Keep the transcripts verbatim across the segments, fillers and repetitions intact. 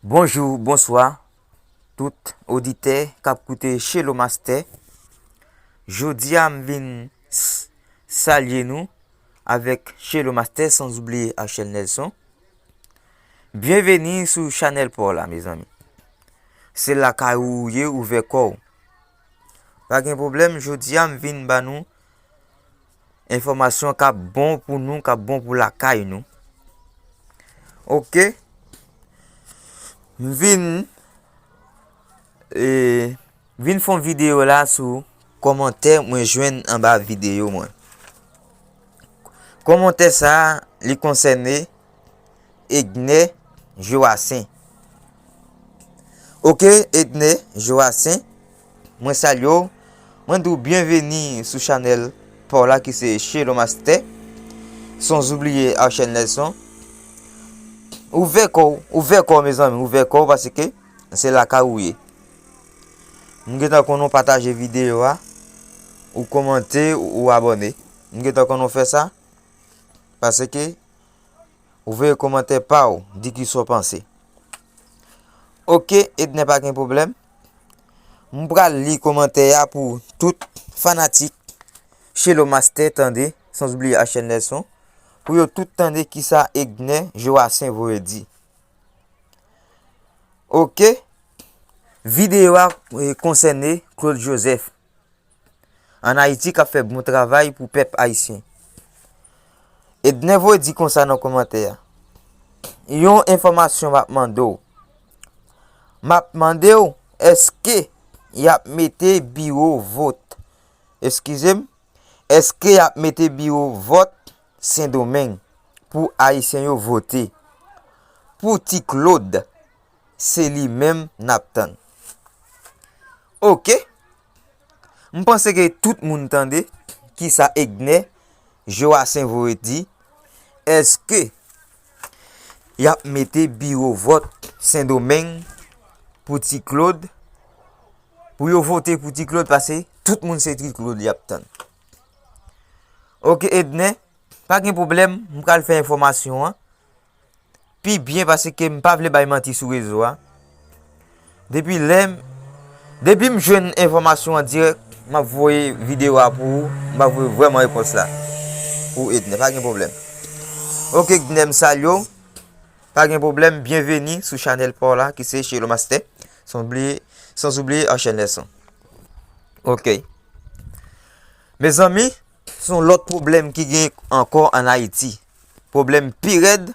Bonjou, bonswa, tout oditè k ap koute Shelo Master. Jodi a, m vin s-, salye nou avèk Shelo Master, san oubliye Archel Nelson. Byenveni sou chanèl pa w la, mezanmi. Se lakay ou ou ye, ouvè kò w. Pa gen pwoblèm, jodi a, m vin ba nou enfòmasyon k ap bon pou nou, k ap bon pou lakay nou. Oke. M vin, e, vin fè yon videyo la sou kòmantè mwen jwenn anba videyo mwen. Kòmantè sa a, li konsène Edner Joassin. Oke, Edner Joassin, mwen salye w. Mwen di w byenveni sou chanèl pa w la ki se Shelo Master. San oubliye Archel Nelson. Ouvè kò w, ouvè kò w, mezanmi, ouvè kò w paske se lakay ou ye. M gentan konnen w pataje videyo a, ou kòmante, ou, ou abòne. M gentan konnen w fè sa paske ou voye kòmantè pa w, di kisa w panse. Oke, Edner, pa gen pwoblèm. M pral li kòmantè a pou tout fanatik Shelo Master tande, san oubliye Archel Nelson, pou yo tout tande kisa Edner Joassin voye di. Oke, videyo a, e, konsène Claude Joseph ann Ayiti k ap fè bon travay pou pèp ayisyen. Edner voye di konsa nan kòmantè a. Yon enfòmasyon m ap mande w. M ap mande w, èske y ap mete biwo vòt? Eskize m, èske y ap mete biwo vòt Sendomeng pou ayisyen yo vote? Pou Ti Claude, se li menm n ap tann. Oke. M panse ke tout moun tande kisa Edner Joassin voye di. Èske y ap mete biwo vòt Sendomeng pou Ti Claude? Pou yo vote pou Ti Claude, paske tout moun se Ti Claude y ap tann. Oke, Edner, pa gen pwoblèm, m pral fè enfòmasyon an pi byen paske m pa vle bay manti sou rezo a. Depi lè m, depi m jwenn enfòmasyon an dirèk, m ap voye videyo a pou ou, m ap voye vrèman repons la pou Edner, pa gen pwoblèm. Oke, Edner, m salye w. Pa gen pwoblèm, byenveni sou chanèl pa w la ki se Shelo Master. San oubliye, san oubliye Archel Nelson. Oke. Mezanmi, se yon lòt pwoblèm ki gen ankò ann Ayiti. Pwoblèm pi rèd,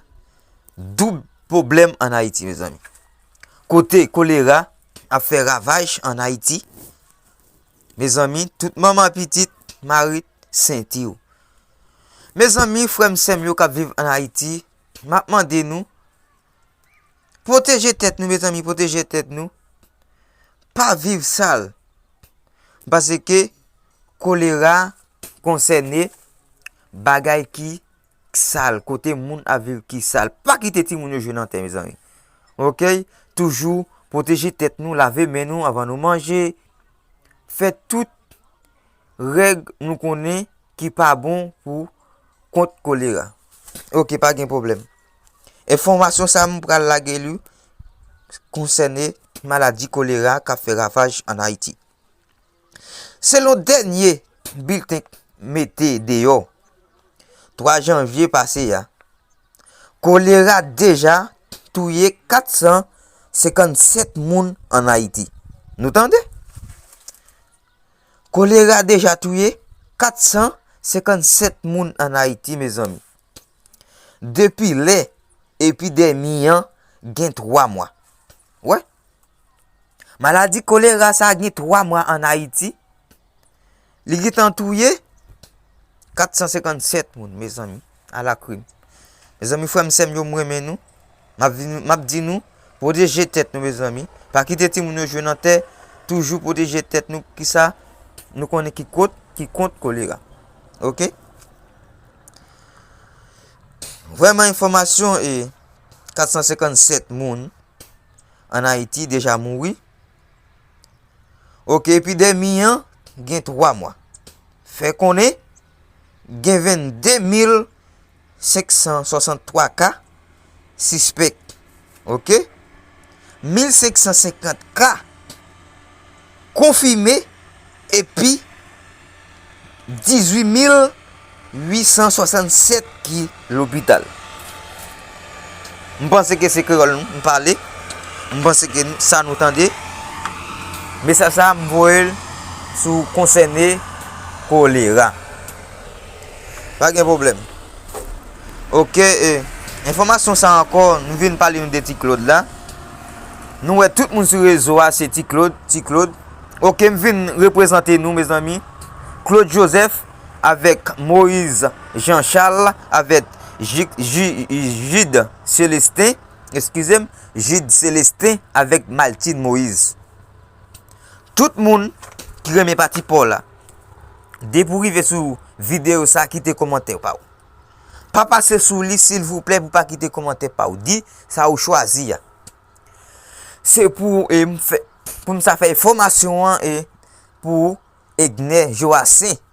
doub pwoblèm ann Ayiti, mezanmi. Kote kolera ap fè ravaj ann Ayiti. Mezanmi, tout manman pitit, marit, senti w. Mezanmi, frè m, sè m yo k ap viv ann Ayiti, m ap mande nou, pwoteje tèt nou, mezanmi, pwoteje tèt nou. Pa viv sal. Paske kolera konsène bagay ki sal, kote moun ap viv ki sal. Pa kite timoun yo jwe nan tè, mezanmi. Oke? Toujou pwoteje tèt nou, lave men nou anvan nou manje. Fè tout règ nou konnen ki pa bon pou kont kolera. Oke, pa gen pwoblèm. Enfòmasyon sa a, m pral lage li konsène maladi kolera k ap fè ravaj ann Ayiti. Selon dènye bilten k mete deyò twa janvye pase a, kolera deja touye kat san senkannsèt moun ann Ayiti. Nou tande? Kolera deja touye kat san senkannsèt moun ann Ayiti, mezanmi. Depi lè epidemi an gen twa mwa. Wè? Maladi kolera sa a gen twa mwa ann Ayiti. Li gentan touye kat san senkannsèt moun, mezanmi. Ala krim. Mezanmi, frè m, sè m yo, m renmen nou. M ap di nou, m ap di nou, pwoteje tèt nou, mezanmi. Pa kite timoun yo jwe nan tè. Toujou pwoteje tèt nou. Kisa? Nou konnen ki kot, ki kont kolera. Oke? Vrèman, enfòmasyon, e kat san senkannsèt moun ann Ayiti deja mouri. Oke, epidemi an gen twa mwa. Fè konnen gen vennde mil senk san swasanntwa ka sispèk. Oke? Mil senk san senkant ka konfime epi dizuit mil uit san swasannsèt ki lopital. M panse ke se kreyòl nou, m pale. M panse ke sa nou tande. Mesaj sa a, m voye l sou konsène kolera. Pa gen pwoblèm. Oke, e, enfòmasyon sa ankò, nou vin pale nou de Ti Claude la. Nou wè tout moun sou rezo a, se Ti Claude, Ti Claude. Oke, m vin reprezante nou, mezanmi. Claude Joseph avèk Moïse Jean Charles avèk Ju-, Ju-, Jude Célestin, eskize m, Jude Célestin avèk Maltine Moïse. Tout moun ki renmen pati pa w la, depi w rive sou videyo sa, kite kòmantè pa w. Pa pase sou li, silvouplè, pou pa kite kòmantè pa w. Di sa ou chwazi a. Se pou, e, m fè, pou m sa fè enfòmasyon an, e, pou Egner Joassaint,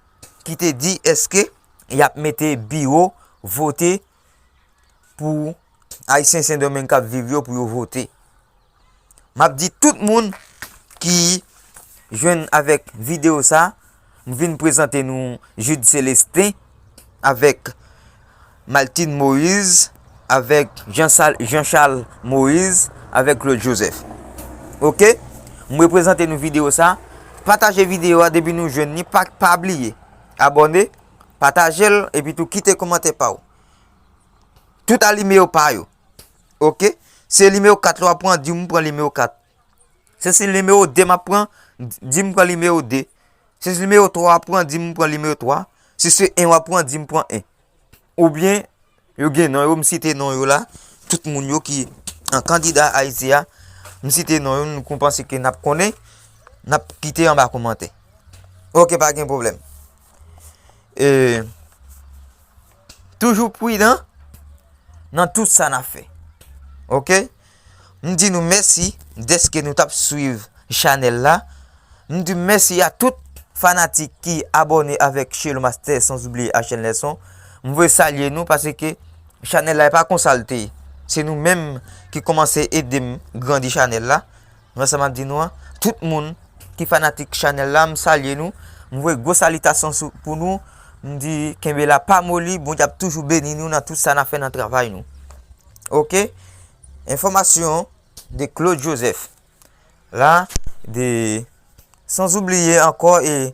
ki te di èske y ap mete biwo vote pou Ayisyen Sendomeng k ap viv yo pou yo vote. M ap di tout moun ki jwenn avèk videyo sa, m vin prezante nou Jude Célestin avèk Maltine Moïse, avèk Jean Sal-, Jean Charles Moïse, avèk Claude Joseph. Oke? M reprezante nou videyo sa. Pataje videyo a depi nou jwenn li. Pa, pa bliye abòne, pataje l, epi tou kite kòmantè pa w. Tout a nimewo pa yo. Oke? Se nimewo kat la w ap pran, di m pran nimewo kat. Se, se nimewo de m ap pran, di m pran nimewo de. Se, se nimewo twa w ap pran, di m pran nimewo twa. Se, se en w ap pran, di m pran en. Oubyen, yo gen non yo, m site non yo la. Tout moun yo ki an kandida Ayiti a, m site non yo, nou konn panse ke n ap konnen, n ap kite anba kòmantè. Oke, pa gen pwoblèm. E, toujou pridan nan tout sa n ap fè. Oke? M di nou mèsi dèske nou t ap swiv chanèl la. M di mèsi a tout fanatik ki abòne avèk Shelo Master, sans oublier H N Lesson. M vle salye nou paske chanèl la e pa konsa l te ye. Se nou menm ki kòmanse ede m grandi chanèl la. Nou wè sa m ap di nou an? Tout moun ki fanatik chanèl la, m salye nou. M voye gwo salitasyon sou, pou nou. M di kenbe la, pa moli, Bondye ap toujou beni nou nan tout sa n ap fè nan travay nou. Oke? Enfòmasyon de Claude Joseph. La, de, sans oublier ankò, e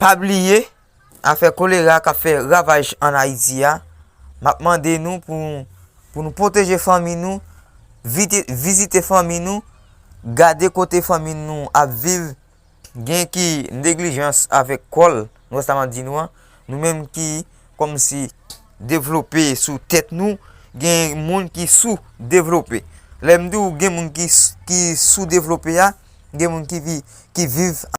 pa bliye afè kolera k ap fè ravaj ann Ayiti a. M ap mande nou pou, pou nou pwoteje fanmi nou, vite, vizite fanmi nou, gade kote fanmi nou ap viv. Gen ki neglijans avèk kò l, nou wè sa m ap di nou an. Nou menm ki kòmsi devlope sou tèt nou, gen moun ki sou devlope. Lè m di w gen moun ki s-, ki sou devlope a, gen moun ki vi-, ki viv